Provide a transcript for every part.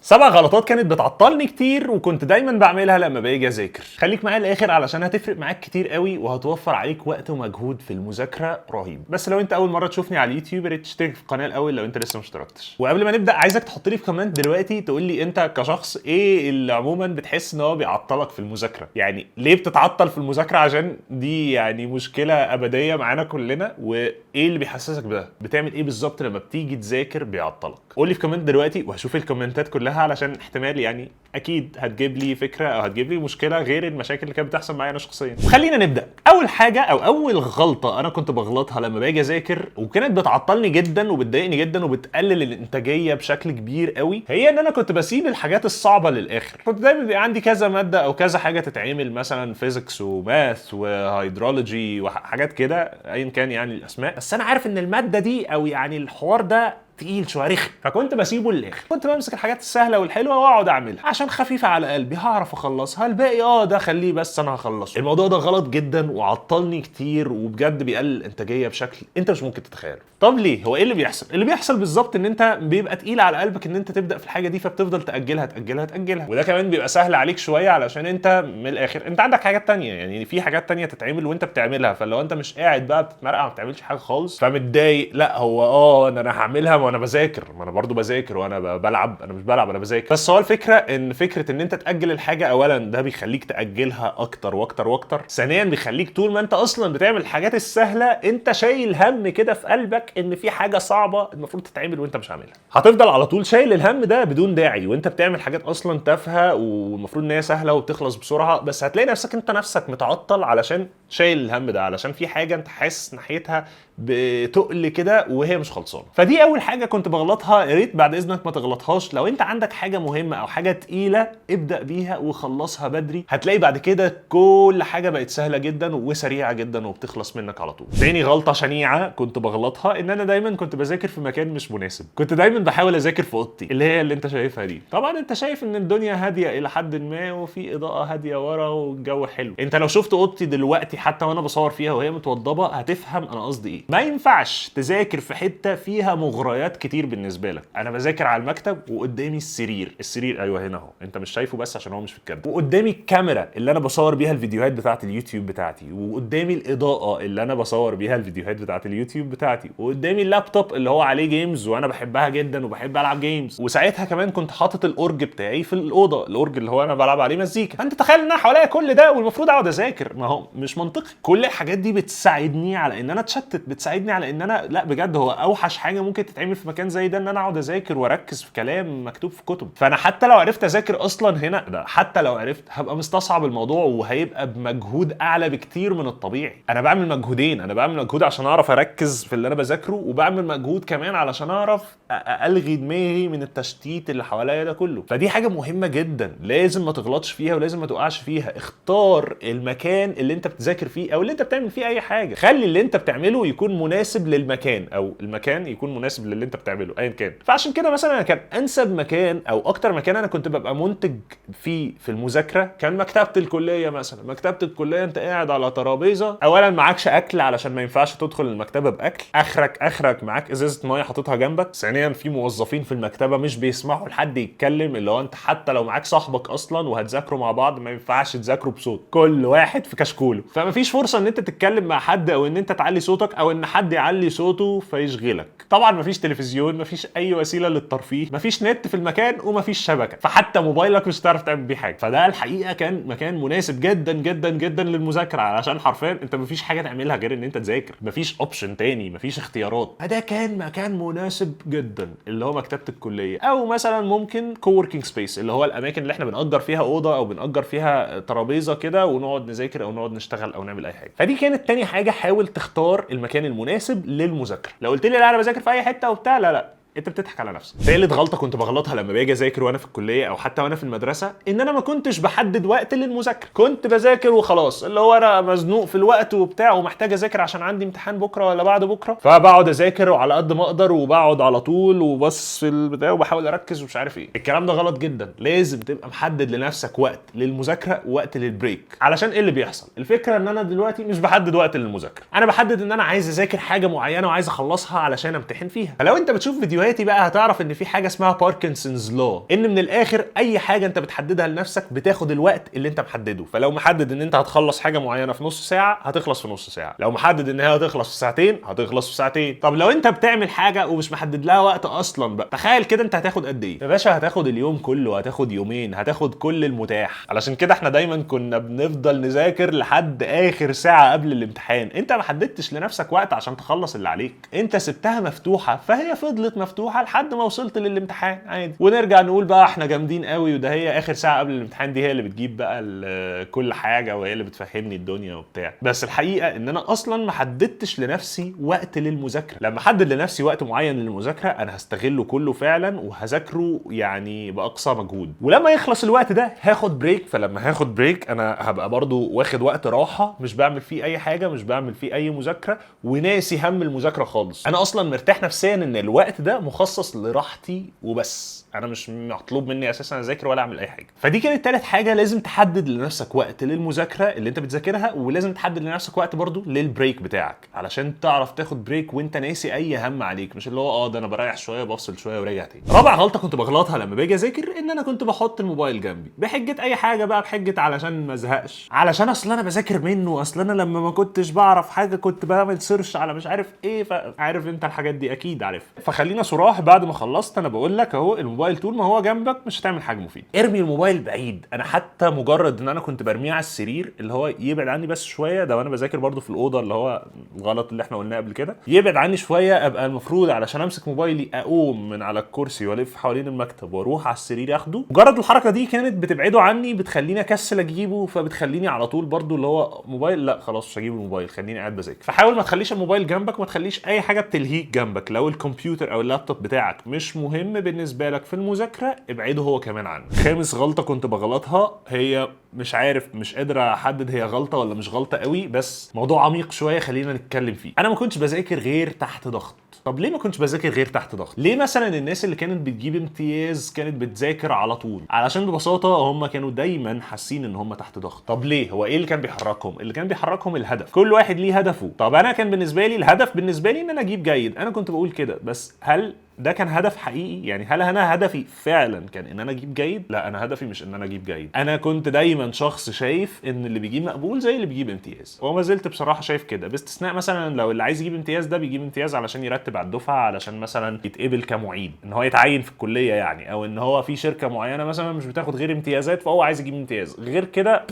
7 غلطات كانت بتعطلني كتير وكنت دايما بعملها لما باجي اذاكر. خليك معايا للاخر علشان هتفرق معاك كتير قوي وهتوفر عليك وقت ومجهود في المذاكرة رهيب. بس لو انت اول مرة تشوفني على اليوتيوب يا ريت تشترك في القناة الاول لو انت لسه ما اشتركتش. وقبل ما نبدا عايزك تحط لي في comment دلوقتي تقول لي انت كشخص ايه اللي عموما بتحس ان هو بيعطلك في المذاكره، يعني ليه بتتعطل في المذاكره؟ عشان دي يعني مشكلة ابدية معانا كلنا. وايه اللي بيحسسك بده؟ بتعمل ايه بالظبط لما بتيجي تذاكر بيعطلك؟ قول لي في comment دلوقتي وهشوف الكومنتات كلها، علشان احتمال يعني اكيد هتجيب لي فكرة او هتجيب لي مشكلة غير المشاكل اللي كانت بتحصل معايا انا شخصيا. وخلينا نبدا. اول حاجة او اول غلطه انا كنت بغلطها لما باجي اذاكر وكانت بتعطلني جدا وبتضايقني جدا وبتقلل الانتاجية بشكل كبير قوي، هي ان انا كنت بسيب الحاجات الصعبة للاخر. كنت دايما بيبقى عندي كذا مادة او كذا حاجة تتعمل، مثلا physics و math و hydrology وحاجات كده ايا كان يعني الاسماء، بس انا عارف ان المادة دي او يعني الحوار ده تقيل شوية رخم، فكنت بسيبه للاخر. كنت بمسك الحاجات السهلة والحلوه واقعد اعملها عشان خفيفة على قلبي هعرف اخلصها، الباقي ده خليه بس انا هخلصه. الموضوع ده غلط جدا وعطلني كتير وبجد بيقلل الانتاجية بشكل انت مش ممكن تتخيله. طب ليه؟ هو ايه اللي بيحصل؟ اللي بيحصل بالظبط ان انت بيبقى تقيل على قلبك ان انت تبدا في الحاجة دي، فبتفضل تاجلها تاجلها تاجلها، وده كمان بيبقى سهل عليك شوية علشان انت من الاخر انت عندك حاجات تانية، يعني في حاجات تانية تتعمل وانت بتعملها، فلو انت مش قاعد بقى بتتمرقع ما بتعملش حاجة خالص فمتضايق، لا هو انا هعملها وانا بذاكر، ما انا برضو بذاكر وانا بلعب، انا مش بلعب انا بذاكر. بس هو الفكرة ان فكرة ان انت تاجل الحاجة اولا ده بيخليك تاجلها اكتر واكتر واكتر، ثانيا بيخليك طول ما انت اصلا بتعمل الحاجات السهلة انت شايل هم كده في قلبك ان في حاجة صعبة المفروض تتعمل وانت مش عاملها، هتفضل على طول شايل الهم ده بدون داعي وانت بتعمل حاجات اصلا تافهة والمفروض ان هي سهلة وبتخلص بسرعة، بس هتلاقي نفسك انت نفسك متعطل علشان شايل الهم ده، علشان في حاجة انت حاسس ناحيتها بتقل كده وهي مش خلصانه. فدي اول حاجة كنت بغلطها، يا ريت بعد اذنك ما تغلطهاش. لو انت عندك حاجة مهمة او حاجة تقيلة ابدا بيها وخلصها بدري، هتلاقي بعد كده كل حاجة بقت سهلة جدا وسريعة جدا وبتخلص منك على طول. تاني غلطه شنيعه كنت بغلطها ان انا دايما كنت بذاكر في مكان مش مناسب. كنت دايما بحاول اذاكر في اوضتي اللي هي اللي انت شايفها دي. طبعا انت شايف ان الدنيا هادية الى حد ما وفي اضاءه هادية ورا والجو حلو. انت لو شفت اوضتي دلوقتي حتى وانا بصور فيها وهي متوضبه هتفهم انا قصدي ايه. ما ينفعش تذاكر في حتة فيها مغريات كتير بالنسبة لك. انا بذاكر على المكتب وقدامي السرير، السرير ايوه هنا اهو، انت مش شايفه بس عشان هو مش في الكاميرا، وقدامي الكاميرا اللي انا بصور بيها الفيديوهات بتاعه اليوتيوب بتاعتي، وقدامي الاضاءة اللي انا بصور بيها الفيديوهات بتاعه اليوتيوب بتاعتي، وقدامي اللابتوب اللي هو عليه games وانا بحبها جدا وبحب العب games. وساعتها كمان كنت حاطط الاورج بتاعي في الاوضة، الاورج اللي هو انا بلعب عليه مزيكا. فانت تخيل ان انا حواليا كل ده والمفروض اقعد اذاكر، ما هو مش منطقي. كل الحاجات دي بتساعدني على ان انا اتشتت، بتساعدني على ان انا لا بجد هو اوحش حاجة ممكن تتعمل في مكان زي ده ان انا اقعد اذاكر واركز في كلام مكتوب في كتب. فانا حتى لو عرفت اذاكر اصلا هنا ده، حتى لو عرفت هبقى مستصعب الموضوع وهيبقى بمجهود اعلى بكتير من الطبيعي. انا بعمل مجهودين، انا بعمل مجهود عشان اعرف اركز في اللي انا بذاكرة، وبعمل مجهود كمان علشان اعرف الغي دماغي من التشتيت اللي حواليا ده كله. فدي حاجة مهمة جدا لازم ما تغلطش فيها ولازم ما تقعش فيها. اختار المكان اللي انت بتذاكر فيه او اللي انت بتعمل فيه اي حاجة، خلي اللي انت بتعمله يكون مناسب للمكان او المكان يكون مناسب للي انت بتعمله ايا كان. فعشان كده مثلا انا كان انسب مكان او اكتر مكان انا كنت ببقى منتج فيه في المذاكرة كان مكتبه الكلية. مثلا مكتبه الكلية انت قاعد على ترابيزة، اولا معكش اكل علشان ما ينفعش تدخل المكتبة باكل، اخرك معاك ازازة مية حاططها جنبك. ثانيا في موظفين في المكتبة مش بيسمحوا لحد يتكلم، اللي هو انت حتى لو معاك صاحبك اصلا وهتذاكروا مع بعض ما ينفعش تذاكروا بصوت، كل واحد في كشكوله، فما فيش فرصة ان انت تتكلم مع حد او ان انت تعلي صوتك او ان حد يعلي صوته فيشغلك. طبعا مفيش تلفزيون، مفيش اي وسيلة للترفيه، مفيش نت في المكان، ومفيش شبكة، فحتى موبايلك مش هتعرف تعمل بيه حاجة. فده الحقيقة كان مكان مناسب جدا جدا جدا للمذاكره، علشان حرفيا انت مفيش حاجة تعملها غير ان انت تذاكر، مفيش option تاني، مفيش اختيارات. فده كان مكان مناسب جدا اللي هو مكتبه الكلية، او مثلا ممكن co-working space اللي هو الاماكن اللي احنا بنأجر فيها اوضة او بنأجر فيها ترابيزة كده ونقعد نذاكر او نقعد نشتغل او نعمل اي حاجة. فدي كانت تاني حاجة، حاول تختار المكان المناسب للمذاكره. لو قلت لي لا انا بذاكر في اي حتة وبتاع، لا لا انت بتضحك على نفسك. ثالث غلطه كنت بغلطها لما باجي اذاكر وانا في الكلية او حتى وانا في المدرسة، ان انا ما كنتش بحدد وقت للمذاكره، كنت بذاكر وخلاص، اللي هو انا مزنوق في الوقت وبتاع ومحتاج اذاكر عشان عندي امتحان بكره ولا بعد بكره، فبقعد اذاكر وعلى قد ما اقدر وبقعد على طول وبص في البتاع وبحاول اركز ومش عارف ايه. الكلام ده غلط جدا، لازم تبقى محدد لنفسك وقت للمذاكره ووقت لل break. علشان ايه اللي بيحصل؟ الفكرة ان انا دلوقتي مش بحدد وقت للمذاكره، انا بحدد ان انا عايز اذاكر حاجة معينة وعايز اخلصها علشان امتحن فيها. فلو انت بتشوف فيديوهاتي حساباتي بقى هتعرف ان في حاجة اسمها Parkinson's law، ان من الاخر اي حاجة انت بتحددها لنفسك بتاخد الوقت اللي انت محدده. فلو محدد ان انت هتخلص حاجة معينة في نص ساعة، هتخلص في نص ساعه. لو محدد ان هي هتخلص في ساعتين، هتخلص في ساعتين. طب لو انت بتعمل حاجة ومش محدد لها وقت اصلا بقى، تخيل كده انت هتاخد قد ايه يا باشا؟ هتاخد اليوم كله، هتاخد يومين، هتاخد كل المتاح. علشان كده احنا دايما كنا بنفضل نذاكر لحد اخر ساعة قبل الامتحان. انت ما حددتش لنفسك وقت عشان تخلص اللي عليك، انت سبتها مفتوحه، فهي فضلت مفتوحة لحد ما وصلت للامتحان عادي. ونرجع نقول بقى احنا جامدين قوي، وده هي اخر ساعة قبل الامتحان دي هي اللي بتجيب بقى كل حاجه، وهي اللي بتفهمني الدنيا وبتاع. بس الحقيقة ان انا اصلا ما حددتش لنفسي وقت للمذاكره. لما احدد لنفسي وقت معين للمذاكره، انا هستغله كله فعلا وهذاكره يعني باقصى مجهود، ولما يخلص الوقت ده هاخد break. فلما هاخد break انا هبقى برضو واخد وقت راحة مش بعمل فيه اي حاجه، مش بعمل فيه اي مذاكره، وناسي هم المذاكرة خالص. انا اصلا مرتاح نفسيا ان الوقت ده مخصص لراحتي وبس، انا مش مطلوب مني اساسا اذاكر ولا اعمل اي حاجه. فدي كانت تالت حاجه، لازم تحدد لنفسك وقت للمذاكره اللي انت بتذاكرها، ولازم تحدد لنفسك وقت برضو لل break بتاعك علشان تعرف تاخد break وانت ناسي اي هم عليك، مش اللي هو ده انا بريح شوية بفصل شوية وراجع تاني. رابع غلطه كنت بغلطها لما باجي اذاكر، ان انا كنت بحط الموبايل جنبي بحجة اي حاجة بقى، بحجة علشان ما ازهقش، علشان اصل انا بذاكر منه، اصل انا لما ما كنتش بعرف حاجة كنت بعمل search على مش عارف ايه، فعارف انت الحاجات دي اكيد عارف. فخلينا صراح، بعد ما خلصت انا بقول لك اهو، الموبايل طول ما هو جنبك مش هتعمل حاجة مفيده. ارمي الموبايل بعيد. انا حتى مجرد ان انا كنت برميه على السرير اللي هو يبعد عني بس شوية ده، وانا بذاكر برضو في الاوضة اللي هو الغلط اللي احنا قلناه قبل كده، يبعد عني شويه، ابقى المفروض علشان امسك موبايلي اقوم من على الكرسي والف حوالين المكتب واروح على السرير اخده. مجرد الحركة دي كانت بتبعده عني، بتخليني اكسل اجيبه، فبتخليني على طول برضو اللي هو موبايل لا خلاص مش هجيب الموبايل، خليني قاعد بذاكر. فحاول ما تخليش الموبايل جنبك، وما تخليش اي حاجة بتلهيك جنبك. لو الكمبيوتر او اللابتوب بتاعك مش مهم بالنسبة لك في المذاكره، ابعده هو كمان عنك. خامس غلطه كنت بغلطها، هي مش عارف، مش قادر احدد هي غلطه ولا مش غلطه قوي، بس موضوع عميق شوية خلينا نتكلم فيه. انا ما كنتش بذاكر غير تحت ضغط. طب ليه ما كنتش بذاكر غير تحت ضغط؟ ليه مثلا الناس اللي كانت بتجيب امتياز كانت بتذاكر على طول؟ علشان ببساطة هم كانوا دايما حاسين ان هم تحت ضغط. طب ليه؟ هو ايه اللي كان بيحركهم؟ اللي كان بيحركهم الهدف. كل واحد ليه هدفه. طب انا كان بالنسبة لي الهدف بالنسبة لي ان انا اجيب جيد، انا كنت بقول كده، بس هل ده كان هدف حقيقي؟ يعني هل انا هدفي فعلا كان ان انا اجيب جيد؟ لا، انا هدفي مش ان انا اجيب جيد. انا كنت دايما شخص شايف ان اللي بيجيب مقبول زي اللي بيجيب امتياز، وما زلت بصراحة شايف كده، باستثناء مثلا لو اللي عايز يجيب امتياز ده بيجيب امتياز علشان يرتب على الدفعه، علشان مثلا يتقبل كمعيد، ان هو يتعين في الكلية يعني، او ان هو في شركة معينة مثلا مش بتاخد غير امتيازات فهو عايز يجيب امتياز. غير كده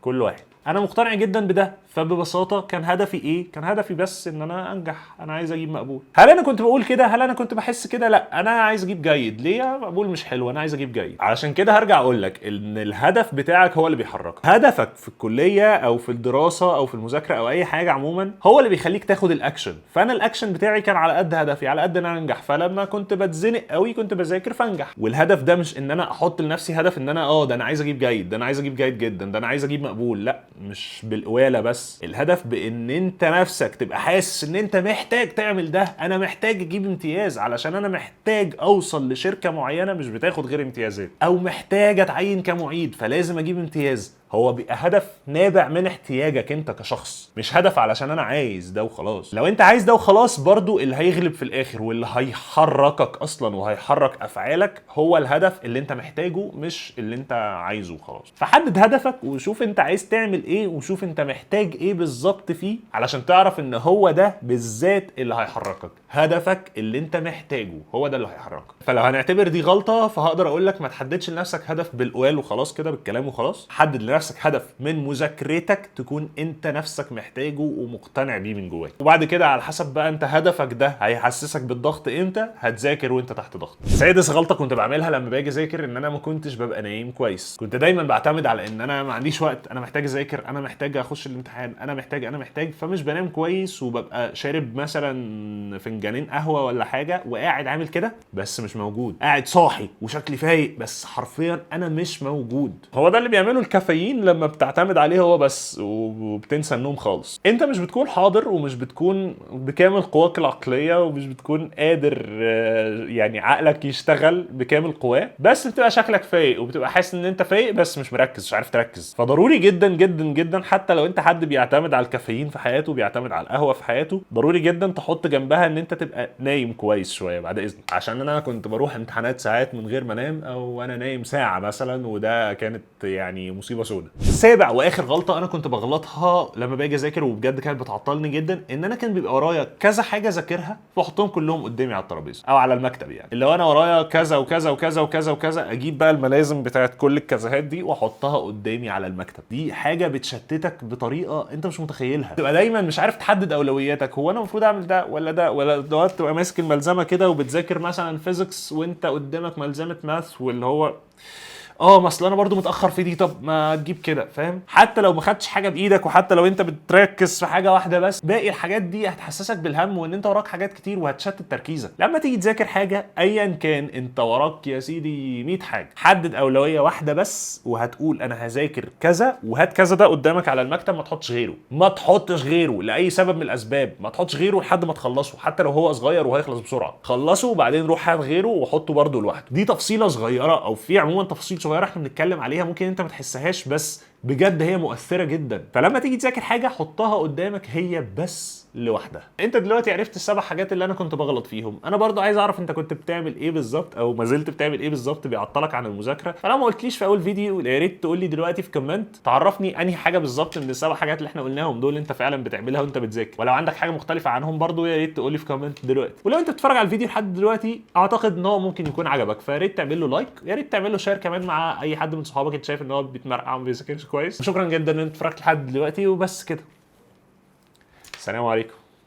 كل واحد. انا مقتنع جدا بده. فببساطه كان هدفي ايه؟ كان هدفي بس ان انا انجح، انا عايز اجيب مقبول. هل انا كنت بقول كده؟ هل انا كنت بحس كده؟ لا، انا عايز اجيب جيد. ليه؟ مقبول مش حلو، انا عايز اجيب جيد. علشان كده هرجع اقول لك ان الهدف بتاعك هو اللي بيحركك. هدفك في الكلية او في الدراسة او في المذاكرة او اي حاجة عموما هو اللي بيخليك تاخد الاكشن. فانا الاكشن بتاعي كان على قد هدفي، على قد ان انا انجح. فلما كنت بتزنق قوي كنت بذاكر فانجح. والهدف ده مش ان انا احط لنفسي هدف ان انا ده انا عايز اجيب جيد، ده انا عايز اجيب جيد جدا، ده انا عايز اجيب مقبول. لا، مش بالقواله بس. الهدف بان انت نفسك تبقى حاسس ان انت محتاج تعمل ده. انا محتاج اجيب امتياز علشان انا محتاج اوصل لشركة معينة مش بتاخد غير امتيازات، او محتاج اتعين كمعيد فلازم اجيب امتياز. هو بيبقى هدف نابع من احتياجك انت كشخص، مش هدف علشان انا عايز ده وخلاص. لو انت عايز ده وخلاص برضو اللي هيغلب في الاخر واللي هيحركك اصلا وهيحرك افعالك هو الهدف اللي انت محتاجه، مش اللي انت عايزه وخلاص. فحدد هدفك وشوف انت عايز تعمل ايه وشوف انت محتاج ايه بالظبط فيه، علشان تعرف ان هو ده بالذات اللي هيحركك. هدفك اللي انت محتاجه هو ده اللي هيحركك. فلو هنعتبر دي غلطة، فهقدر اقول لك ما تحددش لنفسك هدف بالقوال وخلاص كده، بالكلام وخلاص. حدد لنفسك هدف من مذاكرتك تكون انت نفسك محتاجه ومقتنع بيه من جواك، وبعد كده على حسب بقى انت هدفك ده هيحسسك بالضغط امتى هتذاكر وانت تحت ضغط. سادس غلطه كنت بعملها لما باجي اذاكر، ان انا ما كنتش ببقى نايم كويس. كنت دايما بعتمد على ان انا ما عنديش وقت، انا محتاج اذاكر، انا محتاج اخش الامتحان، انا محتاج انا محتاج، فمش بنام كويس وببقى شارب مثلا فنجانين قهوة ولا حاجة وقاعد عامل كده بس مش موجود، قاعد صاحي وشكلي فايق بس حرفيا انا مش موجود. هو ده اللي بيعمله الكافيين الكافيين لما بتعتمد عليه هو بس وبتنسى النوم خالص. انت مش بتكون حاضر ومش بتكون بكامل قواك العقلية ومش بتكون قادر يعني عقلك يشتغل بكامل قواه، بس بتبقى شكلك فايق وبتبقى حاسس ان انت فايق بس مش مركز، مش عارف تركز. فضروري جدا جدا جدا حتى لو انت حد بيعتمد على الكافيين في حياته، بيعتمد على القهوة في حياته، ضروري جدا تحط جنبها ان انت تبقى نايم كويس شوية بعد اذنك. عشان انا كنت بروح امتحانات ساعات من غير ما انام، او انا نايم ساعة مثلا، وده كانت يعني مصيبة سودة. سابع واخر غلطه انا كنت بغلطها لما باجي اذاكر وبجد كانت بتعطلني جدا، ان انا كان بيبقى ورايا كذا حاجة اذاكرها فاحطهم كلهم قدامي على الترابيزة او على المكتب. يعني اللي هو انا ورايا كذا وكذا وكذا وكذا وكذا، اجيب بقى الملازم بتاعت كل الكذاهات دي واحطها قدامي على المكتب. دي حاجة بتشتتك بطريقة انت مش متخيلها، تبقى دايما مش عارف تحدد اولوياتك، هو انا المفروض اعمل ده ولا ده ولا ده. تبقى ماسك الملزمه كده وبتذاكر مثلا physics وانت قدامك ملزمة math، واللي هو ما اصل انا برضو متاخر في دي، طب ما تجيب كده، فاهم؟ حتى لو ما خدتش حاجة بايدك وحتى لو انت بتركز في حاجة واحدة بس، باقي الحاجات دي هتحسسك بالهم وان انت وراك حاجات كتير وهتشتت تركيزك. لما تيجي تذاكر حاجة ايا كان انت وراك يا سيدي 100 حاجة، حدد اولوية واحدة بس وهتقول انا هذاكر كذا، وهات كذا ده قدامك على المكتب، ما تحطش غيره، ما تحطش غيره لاي سبب من الاسباب، ما تحطش غيره لحد ما تخلصه، حتى لو هو صغير وهيخلص بسرعة خلصه وبعدين روح هات غيره وحطه برده لوحده. دي تفصيله صغيرة، او في عموما تفاصيل صغيرة احنا بنتكلم عليها ممكن انت ما تحسهاش بس بجد هي مؤثرة جدا. فلما تيجي تذاكر حاجة حطها قدامك هي بس لوحدها. انت دلوقتي عرفت السبع حاجات اللي انا كنت بغلط فيهم، انا برضو عايز اعرف انت كنت بتعمل ايه بالظبط او ما زلت بتعمل ايه بالظبط بيعطلك عن المذاكرة. فلو ما قلتليش في اول فيديو يا ريت تقول لي دلوقتي في comment، تعرفني انهي حاجة بالظبط من السبع حاجات اللي احنا قلناهم دول انت فعلا بتعملها وانت بتذاكر، ولو عندك حاجة مختلفة عنهم برضو يا ريت تقول لي في comment دلوقتي. ولو انت بتتفرج على الفيديو لحد دلوقتي اعتقد ان هو ممكن يكون عجبك، فيا ريت تعمل له like، يا ريت تعمل له share كمان مع اي حد من صحابك انت شايف ان هو بيتمرقع وما بيذاكرش كويس. شكرا جدا ان انت اتفرجت لحد دلوقتي، وبس كده، السلام عليكم.